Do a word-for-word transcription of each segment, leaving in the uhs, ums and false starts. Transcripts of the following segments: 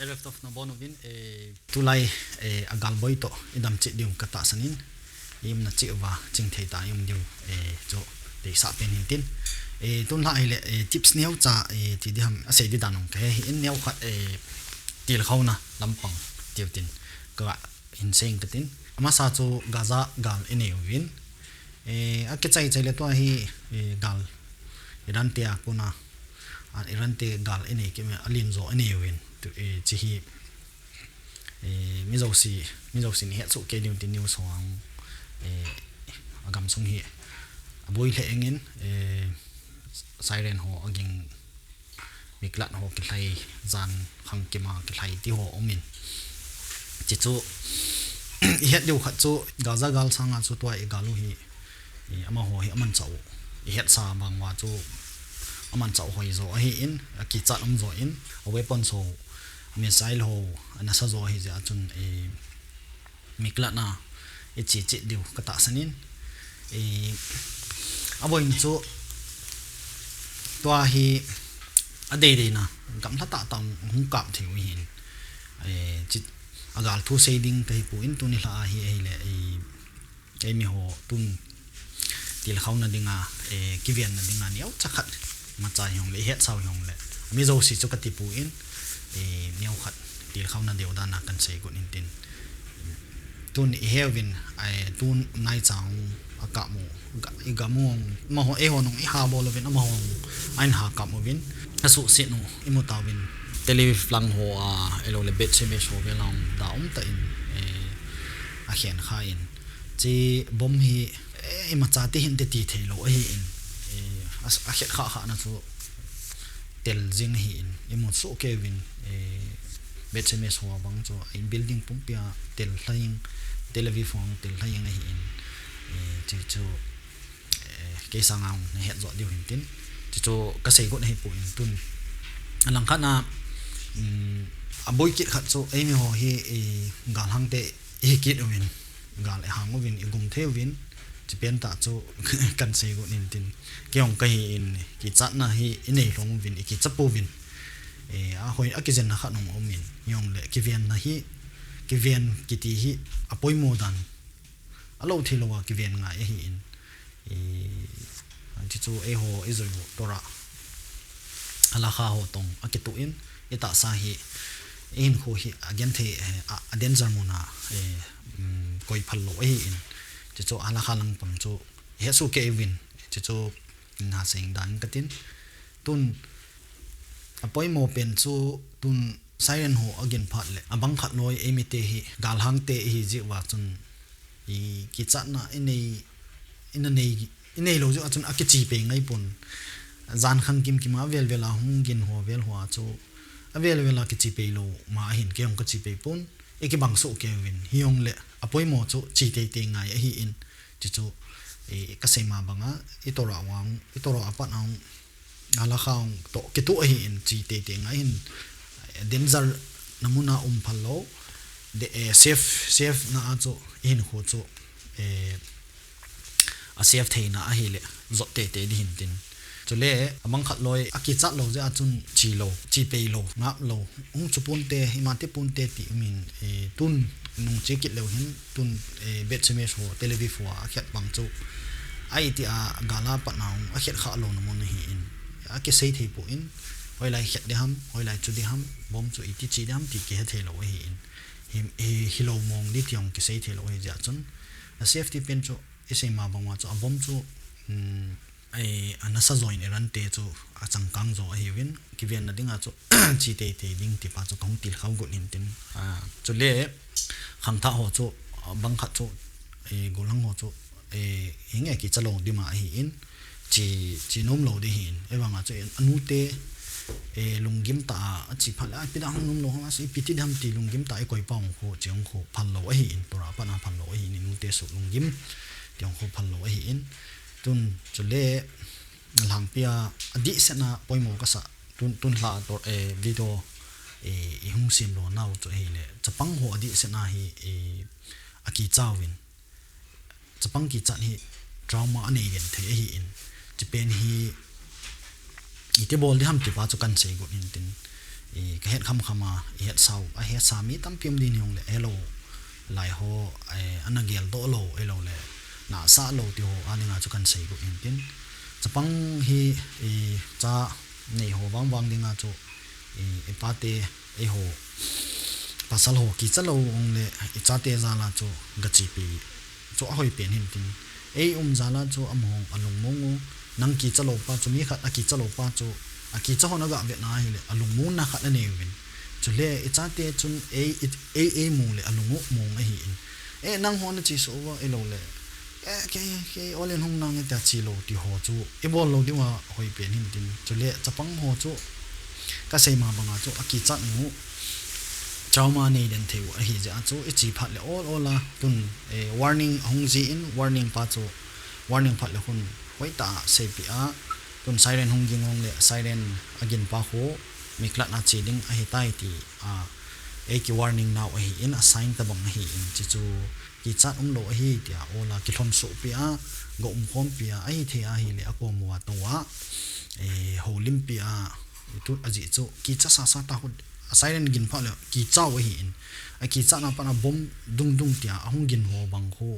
Erev Tov nabonchauvin, eh, tulai, eh, agalboi toh idam cheh diu katahsan in, i umna cheh uva chingthei tah a i um diu, eh, chu deisah pen in tin. Eh, tun lha ahile, eh, tips neocha, eh, ti diham, asei di dan ong kahe hih in, neokhat, eh, tilkhouna lampang tiu tin, kahin sei ing katin. Amasa chu Gaza gal inei uvin, eh, akichai chai le tua hi, eh, gal Iran te a kona, a, Iran te gal inei kit uvin, alen jo inei uvin. Tu, eh, chi hi, eh, mi jouse, mi jousen ihet soh kei diu tin news ho a, eh, agam sung hi aboi lheh ing in, eh, siren ho aging, miklat ho kilhai, jan khangkim a kilhai ti ho um in. Chi chu, ihet diu khat chu, Gaza gal sanga chu tua igal u hi, i, amaho hi amanchah u, ihetsa bang uva chu amanchah u hoijo ahi in, akichat um jo in, a weapons ho, missile ho, anasa jo ahi jeh a chun, i, miklat na iche cheh diu katahsan in, i, aboi in chu tua hi adei dei na gamla tah tah hung kap thei u ahin, eh, chi, agal thu sei ding kahi poi in tuni lha ahi, ahile, eh, eimi ho tun tilkhouna dinga, eh, kivenna dinga neocha khat imacha hijongle, ihetsa u hijongle, mi jouse chu kati poi in, eh, neokhat tilkhouna deu dan a kahin sei got in tin. Tun ihe uvin, eh, tun naicha akap u, ga, igam u, amaho, eiho nung iha bol uvin, amaho ahin ha kap uvin, asuhset u imu tauvin. Tel Aviv lang ho a, ahilou le Beit Shemesh ho vel a hung da um tah in, eh, akhen kha in. Chi bomb hi, eh, imacha ti hinte ti thei lou ahi in, eh, a, akhet khah khah na chu tel jing ahi in, imu soh kei uvin, eh, Beit Shemesh ho a bang chu, a in building pumpi a tel lha jeng, Tel Aviv ho a tel lha jeng ahi in, eh, chi chu, eh, kei sanga hung nahet jo diu hin tin, chi chu kasei got ahi poi in tun. Alang khat na, um, aboi kit khat chu, eimi ho hi, eh, galhang te ihi kit uvin, gal ihang uvin, igum thei uvin, chi pen tah chu kahin sei got in tin. Kei jong kahi in, kichatna hi inei lhon uvin, ikicha pouvin. Eh, ahoi, akijenna khat jong um in, hijongle, kivenna hi, kiven kiti hi, apoimo dan, alou thei lou a kiven ngai ahi in. I, chi chu eiho ijui u Torah, Halakha ho toh akitoh in, itahsa hi, ihinkho hi agenthei, eh, a, a danger mun a, eh, um, koi phal lou ahi in. Chi chu Halakha lang pang chu ihet soh kei uvin, chi chu nasei ding katin. Tun, apoimo pen chu tun siren ho agin phat le, abang khat loi eimi te hi, galhang te ihi jeh uva chun, i kichatna inei, ina nei, inei lou jeh uva chun akiche pei ngai pon. Jan khang kim kim a avel vel a hung gin ho vel ho a chu, avel vel a kiche pei lou ma ahin kei jong kache pei pon, ikibang soh kei uvin, hijongle, apoimo chu che tei tei ngai ahi in, chi chu, i, kasei ma bang a, i Torah vang, i Torah a pat a hung, Halakha hung toh kitoh ahi in, che tei tei ngai hin, danger na mun a um phal lou, de, eh, safe, safe na a chu, ihinkho chu, eh, a safe theina ahile, jot tei tei ding hin tin. Chule, abang khat loi, akichat lou jeh a chun che lou, che pei lou, ngap lou, hung chu ponte, ima te ponte ti um in, eh, tun nung che kit leu hin, tun, eh, Beit Shemesh ho, Tel Aviv ho a akhet bang chu, a iti a gal a pat na hung akhet khah lou na mun ahi in, akisei thei poi in, hoilai khet ding ham, hoilai chu ding ham, bomb chu iti che ding ham ti kihe thei lou ahi in, hi, hi, hilou mong ding ti jong kisei thei lou ahi jeh a chun, a safety pen chu, isei ma bang uva chu, a bomb chu, um, Ai, anasa jo in Iran te chu achangkang jo ahiuvin, kivenna dinga chu che tei tei ding ti pa chu kahung tilkhou got in tin. A, chule, khangthah ho chu, a, bang khat chu, e, gollhang ho chu, e, hinge kicha lou ding ma ahi in, che, che nom lou ding ahi in. Ahivanga chu, e, anu te, e, lunggim tah a, ache phat le, a, ipi dang nom lou ham, a, ipi ti ding ham ti lunggim tah a ikoi pa hung khu, che hung khu phal lou ahi in, Torah a pat a phal lou ahi in, anu te chu lunggim, ti hung khu phal lou ahi in. Tun, chule, Nalhangpi a, adehset na poimo kasah, tun, tun lha a tor, eh, video, eh, ihung sem lou nau chu ahile, chapang ho adehset na hi, eh, akicha uvin. Chapang kichat hi trauma anei genthei ahi in. Chuti pen hi, iti bol ding ham ti pa chu kahin sei got in tin. eh, ka het kham kham a, i het sau, a het sa mi tampi um ding hijongle, hello, lai ho, eh, ana gel doh lou, hello le, na sa lou ti ho, a dinga chu kan sei gu in tin. Chapang hi, eh, cha nei ho vang vang dinga chu, eh, i pa te, ei ho, pasal ho kicha lou ong le, i chate jal a chu, ga chepi, chu a hoi pen hin tin. Ei um jal a chu, amahon a lungmong u, nang kicha lou pa chu, mi khat a kicha lou pa chu, a kicha hon a ga vet na hile, a lungmong na khat a nei uvin. Chule, i chate chun, ei, ei, ei mu le, a lungu mong ahi in. Eh, nang hon a chi so va, ei lou le. Eh, kei, kei, olen hung nang e tia chi lou ti ho chu, i bol lou diu a hoi pen hin tin. Chule, chapang ho chu, ka sei ma banga chu, a kichat u, trauma nei den thei u ahi jeh a chu, i chi phat le ol ol a, tun, eh, warning a hung ji in, warning pa chu, warning phat le hun, hoi ta a sei pi a, tun siren hung ging ong le, siren a gin pa khu, mi klat na chi ding ahi tai ti, a, ei ki warning nau ahi in, a sign tabang ahi in, chi chu, kichat um lou ahi tia, ol a kilhon soh pi a, ga um khom pi a, ahi thei ahile, a kom uva tou a, eh, houlim pi a, tu a jeh chu, kicha sa sa ta khu, a siren gin phat le, kicha u ahi in, a kichat na pat a bom dung dung tia, a hung gin ho bang khu,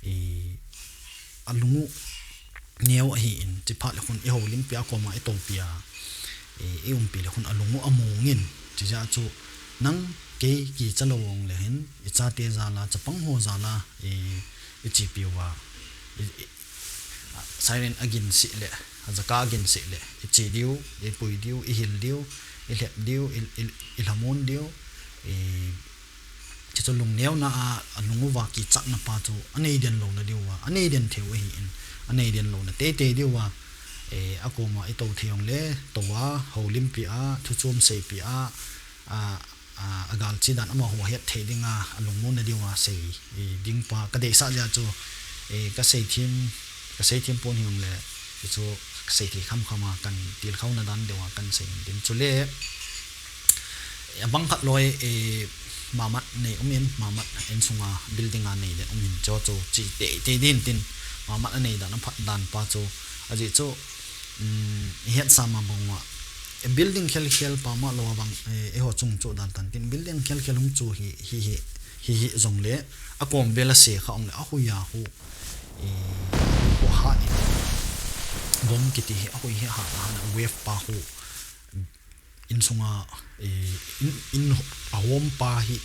eh, a lungu neo ahi in, chi phat le khun, i houlim pi a, kom a, i tou pi a, eh, i um pi le khun, a lungu a mong in, chi jeh a chu, nang kei kicha lou ong le hin, i chate jal a, chapang ho jal a, eh, i chepi uva, i, i, a, siren a gin sih le, a jaka a gin sih le, i chi diu, i pui diu, i hil diu, i lhep diu, i, i, i lhamon diu, i, chi chu lungneo na a, a lung uva kichat na pa chu, a nei den lou na diu a, a nei den thei u ahi in, a nei den lou na tei tei diu a, eh, a kom a i tou thei ong le, tou a, houlim pi a, thu chom sei pi a, a, a, a gal chi dan amaho het thei ding a, a lungmon na diu a sei, eh, ding pa, ka deisah jeh a chu, eh, ka sei thim, ka sei thim pon hi ong le, chu ka sei thei kham kham a kan tilkhou na dan deu a kan sei in tin. Chule, eh, a bang khat loi, eh, mamat nei um in, mamat insunga building a nei den um in, chu chu chi tei tei din tin, mamat a nei dan a phat dan pa chu, a jeh chu, um, i het sa ma bang uva, eh, building khel khel pa ma lou a bang, eh, eiho chung chu dan tan tin, building khel khel hung chu hi, hi, hi, hi, hi jong le, a kom vel a se kha ong le, a hui a hu, eh, hu ha in, bom kiti hi, a hui hi ha, ha na wave pa hu, insunga, eh, in, in a hom pa hi,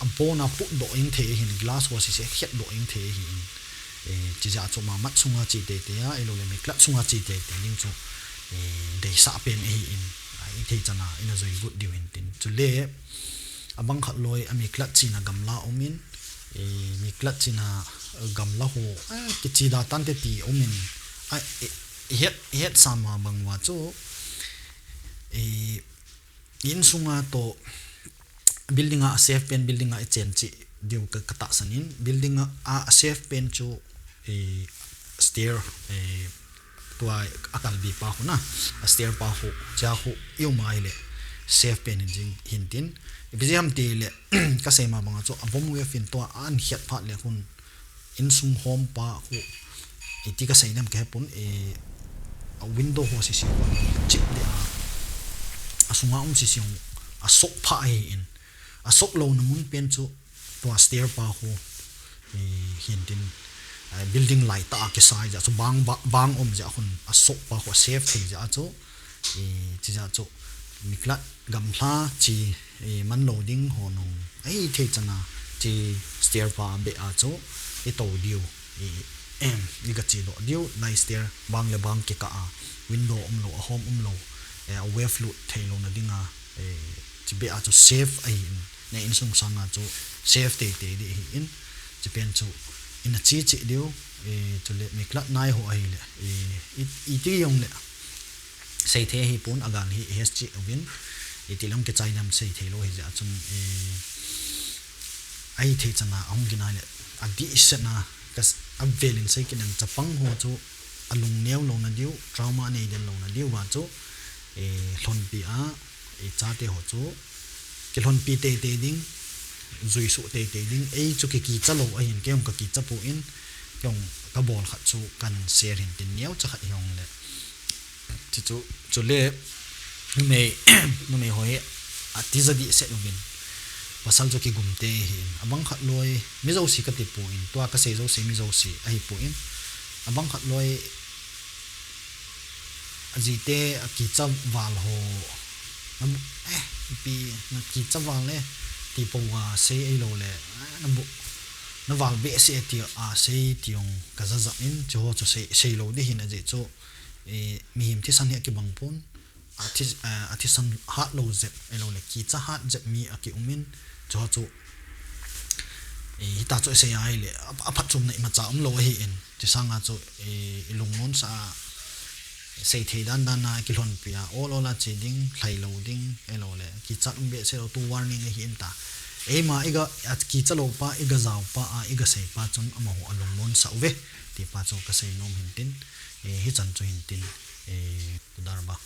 a pon a put doh in thei hin, glass ho sese khet doh in thei hin, eh, chi jeh a chu mamat sunga chi tei tei a, ei lou le mi klat sunga chi tei tei ding chu, eh, deisah pen ahi in, a i thei chan a, ina joi got diu hin tin. Chule, a bang khat loi, a mi klat china gamla um in, eh, mi klat china gamla ho, eh, kichi da tan te ti um in, a, eh, i het, i het sa ma bang uva chu, eh, insunga toh, building a a safe pen, building a i chen cheh diu ka, ka tahsan in, building a, a, a safe pen chu, eh, stair, eh, tua a kalbi pa khu na, a stair pa khu, chia khu, i um a ahile, safe pen hin jing hin tin, ipi jeh ham ti le, ka sei ma banga chu, a bom wave in tua, a an khet phat le khun, insung hom pa khu, iti ka sei dem ka he pon, eh, a window ho sese khu, chip de a, a sunga um sese khu, a sop pha ahi in, a sop lou na mun pen chu, tua stair pa khu, eh, hin tin, eh, building lai tah a kisai jeh a chu bang, ba-, bang um jeh a khun a sop pa khu a safe thei jeh a chu, eh, chi jeh a chu mi klat gamla chi, eh, man lou ding ho nung. Ahi thei chan a chi stair pa a beh a chu i tou diu, i, em, i ga chi doh diu, lai stair bang le bang kikah a window um lou, a hom um lou, eh, a wave lut thei lou na ding a, eh, chi beh a chu safe ahi in. Na insung sang a chu safe tei tei di ahi in, chi pen chu ina chi chi diu, eh, chule mi klat nai ho ahile, eh, i, iti jong le, sei thei ahi pon a gal hi, i het chi uvin, iti lam kichai nam sei thei lou hi jeh a chun, eh, ahi thei chan a, a hung gin a le, a dih set na, ka s-, a vel in sei kit in chapang ho chu, a lung neo lou na diu, trauma nei den lou na diu va chu, eh, lhonpi a, i chate ho chu, kilhonpi tei tei ding, jui suh tei tei ding, ei chu ki kicha lou ahin, kei jong ka kicha pon, kei jong ka bol khat chu kan share hin tin neo cha khat hi ong le. Chi chu, chule, Numei, numei ho hi atija dehset uvin, pasal chu kigum te ahin, abang khat loi, mi jouse kati poi, tua kasei jouse mi jouse ahi poi, abang khat loi, ajite akicha val ho, na, eh, pi, nakicha val e, ti pouva sei ahilou le, eh, nabu, naval behseh e tia sei ti jong kaja jat in, chuho chu sei, sei lou ding ahin ajeh chu, eh, mihem thisan hi akibang pon, athi, eh, athisan hat lou jep, ahilou le, kicha hat jep mi akium in, chuho chu, eh, hita chu isei ahile, a, aphatchomna imacha umlou ahin, chusanga chu, eh, ilungmonsah a, seithei dan dan a kilhonpi a, ol ol a che ding, lhai lou ding, ahilou le, kichat um behseh lou, tu warning ahin ta. Eima iga, akicha lou pa, iga jao pa, a, iga sei pa chun amaho alungmonsah uve, ti pa chu kasei nom hin tin, eh, hichan chu hin tin, eh, tudarba.